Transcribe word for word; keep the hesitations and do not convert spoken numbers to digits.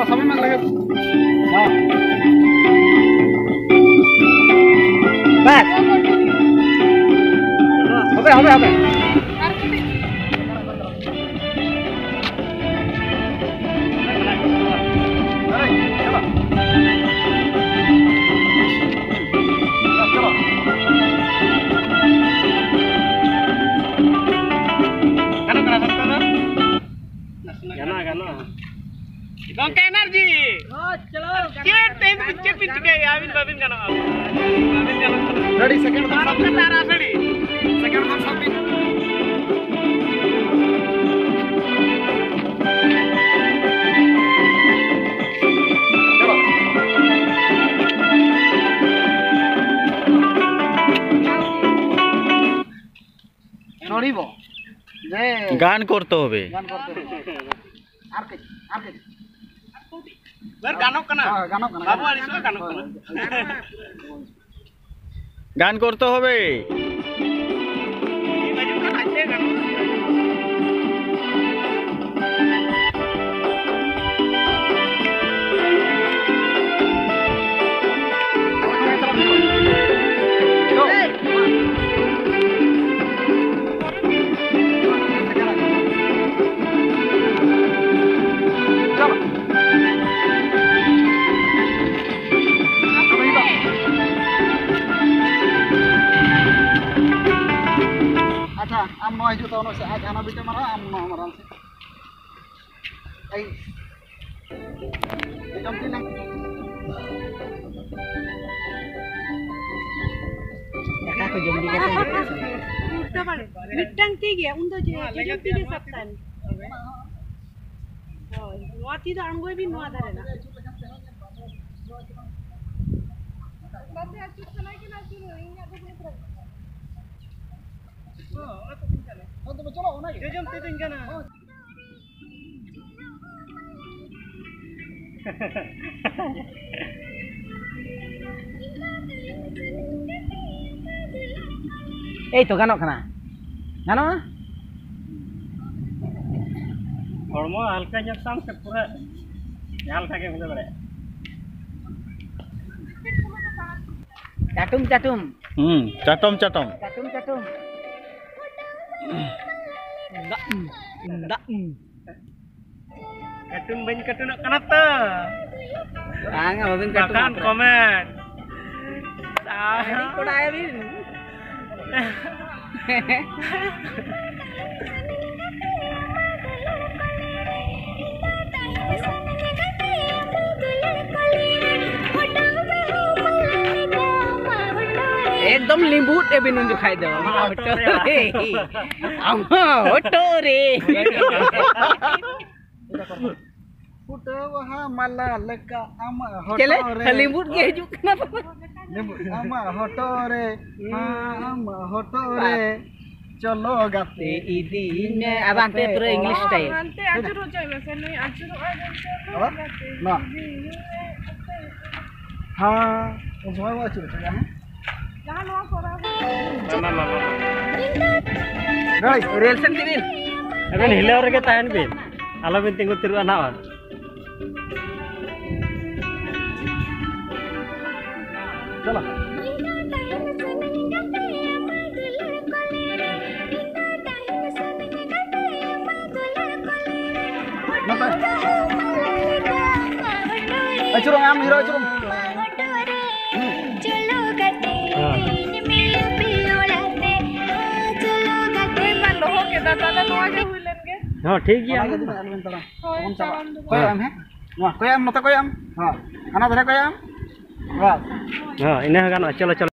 ᱥᱟᱵ ᱢᱮ ᱞᱟᱹᱜᱤᱫ᱾ ᱦᱮᱸ᱾ ᱵᱟᱥ᱾ ᱦᱟᱯᱮ, ᱦᱟᱯᱮ, ᱦᱟᱯᱮ᱾ ᱜᱟᱱᱚᱜ ᱠᱟᱱᱟ, ᱜᱟᱱᱚᱜ ᱠᱟᱱᱟ᱾ ᱜᱟᱱᱚᱜᱼᱟ, ᱜᱟᱱᱚᱜᱼᱟ᱾ ᱜᱚᱢᱠᱮ ᱮᱱᱟᱨᱡᱤ᱾ ᱪᱮᱫ ᱛᱮᱦᱮᱧ ᱫᱚ ᱪᱮᱫ ᱵᱤᱱ ᱪᱤᱠᱟᱹᱭᱟ? ᱟᱹᱵᱤᱱ ᱵᱟᱹᱵᱤᱱ ᱜᱟᱱᱚᱜᱼᱟ᱾ ᱵᱟᱹᱵᱤᱱ ᱜᱟᱱᱚᱜ ᱠᱟᱱᱟ᱾ ᱜᱟᱹᱰᱤ ᱥᱮᱠᱮᱱᱰ ᱠᱷᱚᱱ ᱥᱟᱵ ᱵᱤᱱ᱾ ᱥᱮᱠᱮᱱᱰ ᱠᱷᱚᱱ ᱥᱟᱵ ᱵᱤᱱ᱾ ᱪᱚᱞᱚ᱾ ᱱᱚᱲᱤᱵᱚ᱾ ᱡᱮ ᱜᱟᱱ ᱠᱚᱨᱛᱮ ᱦᱚᱵᱮ᱾ ᱜᱟᱱ ᱠᱚᱨᱛᱮ ᱦᱚᱵᱮ᱾ ᱟᱨ ᱠᱟᱹᱡ, ᱟᱨ ᱠᱟᱹᱡ᱾ ᱜᱟᱱᱚᱜ ᱠᱟᱱᱟ᱾ ᱦᱳᱭ, ᱜᱟᱱᱚᱜ ᱠᱟᱱᱟ᱾ ᱵᱟᱵᱩ ᱟᱹᱲᱤᱥ ᱠᱚ ᱜᱟᱱᱚᱜ ᱠᱟᱱᱟ᱾ ᱜᱟᱱ ᱠᱚᱨᱛᱮ ᱦᱚᱵᱮ᱾ ᱴᱤᱢ ᱦᱤᱡᱩᱜ ᱠᱟᱱᱟ, ᱟᱡ ᱛᱮ ᱜᱟᱱᱚᱜᱼᱟ᱾ ᱟᱪᱪᱷᱟ, ᱟᱢ ᱱᱚᱣᱟ ᱦᱤᱡᱩᱜ ᱛᱟᱵᱚᱱ ᱢᱮᱥᱮ, ᱟᱡ ᱦᱟᱱᱟ ᱵᱤᱴᱟᱹ ᱢᱟᱨᱟᱣ, ᱟᱢ ᱱᱚᱣᱟ ᱢᱟᱨᱟᱣ ᱢᱮᱥᱮ᱾ ᱟᱭ᱾ ᱡᱚᱢ ᱛᱤᱱᱟᱹᱜ? ᱫᱟᱠᱟ ᱠᱚ ᱡᱚᱢ ᱤᱫᱤ ᱠᱟᱛᱮ᱾ ᱩᱞᱴᱟᱹ ᱯᱟᱞᱴᱟ᱾ ᱢᱤᱫᱴᱟᱝ ᱛᱤ ᱜᱮ, ᱩᱱ ᱫᱚ ᱡᱮ, ᱡᱚᱡᱚᱢ ᱛᱤ ᱜᱮ ᱥᱟᱵ ᱛᱟᱦᱮᱱ᱾ ᱦᱳᱭ, ᱱᱚᱣᱟ ᱛᱤ ᱫᱚ ᱟᱬᱜᱚᱭ ᱵᱤᱱ ᱱᱚᱣᱟ ᱫᱷᱟᱨᱮ ᱱᱟᱜ᱾ ᱵᱟᱯᱮ ᱟᱹᱪᱩᱨ ᱥᱟᱱᱟᱭ ᱠᱟᱱᱟ, ᱟᱹᱪᱩᱨ ᱢᱮ, ᱤᱧᱟᱜ ᱫᱚ ᱵᱟᱹᱧ ᱠᱚᱨᱟᱣ᱾ ᱦᱚᱸ, ᱚᱱᱟ ᱛᱮᱜᱤᱧ ᱪᱟᱞᱟᱜᱼᱟ᱾ ᱦᱚᱸ, ᱛᱚᱵᱮ ᱪᱚᱞᱚ, ᱚᱱᱟ ᱜᱮ᱾ ᱡᱚᱡᱚᱢ ᱛᱤ ᱫᱚᱧ ᱜᱟᱱᱟ᱾ ᱦᱚᱸ᱾ ᱮᱭ ᱛᱚ, ᱜᱟᱱᱚᱜ ᱠᱟᱱᱟ᱾ ᱜᱟᱱᱚᱜᱼᱟ? ᱦᱚᱲᱢᱚ ᱦᱟᱞᱠᱟ ᱧᱚᱜ ᱛᱟᱢ ᱥᱮ ᱯᱩᱨᱟᱹ? ᱡᱟᱦᱟᱸ ᱞᱮᱠᱟ ᱜᱮ ᱵᱩᱡᱷᱟᱹᱣ ᱫᱟᱲᱮᱭᱟᱜᱼᱟ᱾ ᱪᱟᱴᱩᱢ ᱪᱟᱴᱩᱢ᱾ ᱦᱩᱸ, ᱪᱟᱴᱚᱢ ᱪᱟᱴᱚᱢ᱾ ᱪᱟᱴᱩᱢ ᱪᱟᱴᱩᱢ᱾ ᱫᱟᱜ, ᱫᱟᱜ᱾ ᱠᱟᱨᱴᱩᱱ ᱵᱟᱹᱧ ᱠᱟᱨᱴᱩᱱᱚᱜ ᱠᱟᱱᱟ ᱛᱚ᱾ ᱵᱟᱝᱟ, ᱵᱟᱵᱤᱱ ᱠᱟᱨᱴᱩᱱᱚᱜ ᱵᱟᱠᱷᱟᱱ ᱠᱟᱱᱟ᱾ Comment᱾ ᱟᱹᱰᱤ ᱠᱚᱲᱟ ᱟᱹᱵᱤᱱ᱾ ᱮᱠᱫᱚᱢ ᱞᱤᱸᱵᱩᱫ ᱮ ᱵᱤᱱ ᱩᱱ ᱡᱚᱠᱷᱟᱡ ᱫᱚ᱾ ᱟᱢᱟᱜ ᱦᱚᱴᱚᱜ ᱨᱮ᱾ ᱟᱢᱟᱜ ᱦᱚᱴᱚᱜ ᱨᱮ᱾ ᱯᱷᱩᱴᱟᱹᱣ ᱵᱟᱦᱟ ᱢᱟᱞᱟ ᱞᱮᱠᱟ ᱟᱢᱟᱜ ᱪᱮᱞᱮ? ᱦᱚᱴᱚᱜ ᱨᱮ᱾ ᱞᱤᱸᱵᱩᱫ ᱜᱮ ᱦᱤᱡᱩᱜ ᱠᱟᱱᱟ᱾ ᱞᱤᱸᱵᱩᱫ ᱟᱢᱟᱜ ᱦᱚᱴᱚᱜ ᱨᱮ, ᱦᱩᱸ᱾ ᱟᱢᱟᱜ ᱦᱚᱴᱚᱜ ᱨᱮ, ᱪᱚᱞᱚ ᱜᱟᱛᱮ ᱤᱫᱤᱧ ᱢᱮ᱾ ᱟᱫᱚ ᱦᱟᱱᱛᱮ ᱯᱩᱨᱟᱹ English style᱾ ᱦᱟᱱᱛᱮ ᱟᱹᱪᱩᱨ ᱦᱚᱪᱚᱭ ᱢᱮᱥᱮ, ᱱᱩᱭ ᱟᱹᱪᱩᱨᱚᱜᱼᱟᱭ ᱢᱮᱱᱛᱮ ᱟᱫᱚ ᱜᱟᱛᱮ ᱢᱟ᱾ ᱤᱫᱤᱧ ᱢᱮ᱾ ᱦᱮᱸ, ᱩᱱ ᱥᱚᱢᱚᱭ ᱵᱚ ᱟᱹᱪᱩᱨ ᱦᱚᱪᱚᱭᱟ, ᱦᱮᱸ? ᱞᱟᱦᱟ ᱱᱚᱣᱟ ᱠᱚᱨᱟᱣ ᱠᱟᱛᱮ᱾ ᱢᱟ, ᱢᱟ, ᱢᱟ, ᱢᱟ᱾ ᱜᱟᱹᱲᱤ᱾ ᱨᱮᱞ ᱥᱮᱱ ᱤᱫᱤ ᱵᱤᱱ᱾ ᱟᱵᱮᱱ ᱦᱤᱞᱟᱹᱣ ᱨᱮᱜᱮ ᱛᱟᱦᱮᱱ ᱵᱤᱱ, ᱟᱞᱚᱵᱤᱱ ᱛᱤᱸᱜᱩ ᱛᱷᱤᱨᱚᱜᱼᱟ ᱱᱟᱦᱟᱜ᱾ ᱪᱚᱞᱚ᱾ ᱱᱚᱛᱮ᱾ ᱟᱹᱪᱩᱨᱚᱜ ᱢᱮ, ᱟᱢ ᱦᱤᱨᱳ ᱟᱹᱪᱩᱨᱚᱜ ᱢᱮ᱾ ᱦᱮᱸ᱾ ᱦᱩᱭ ᱢᱟ, ᱫᱚᱦᱚ ᱠᱮᱫᱟ, ᱛᱟᱦᱞᱮ ᱱᱚᱣᱟ ᱜᱮ ᱦᱩᱭ ᱞᱮᱱ ᱜᱮ᱾ ᱦᱚᱸ, ᱴᱷᱤᱠ ᱜᱮᱭᱟ᱾ ᱚᱱᱟ ᱜᱮ ᱟᱞᱚᱵᱮᱱ ᱛᱟᱲᱟᱢ᱾ ᱦᱳᱭ, ᱵᱟᱵᱚᱱ ᱪᱟᱞᱟᱜᱼᱟ᱾ ᱛᱟᱲᱟᱢ ᱫᱚ ᱠᱚᱭᱚᱜ ᱟᱢ, ᱦᱮᱸ? ᱱᱚᱣᱟ, ᱠᱚᱭᱚᱜ ᱟᱢ, ᱱᱚᱛᱮ ᱠᱚᱭᱚᱜ ᱟᱢ᱾ ᱦᱮᱸ᱾ ᱦᱟᱱᱟ ᱫᱷᱟᱨᱮ ᱠᱚᱭᱚᱜ ᱟᱢ᱾ ᱵᱟᱥ᱾ ᱦᱚᱸ, ᱤᱱᱟᱹ ᱦᱚᱸ ᱜᱟᱱᱚᱜᱼᱟ᱾ ᱪᱚᱞᱚ, ᱪᱚᱞᱚ᱾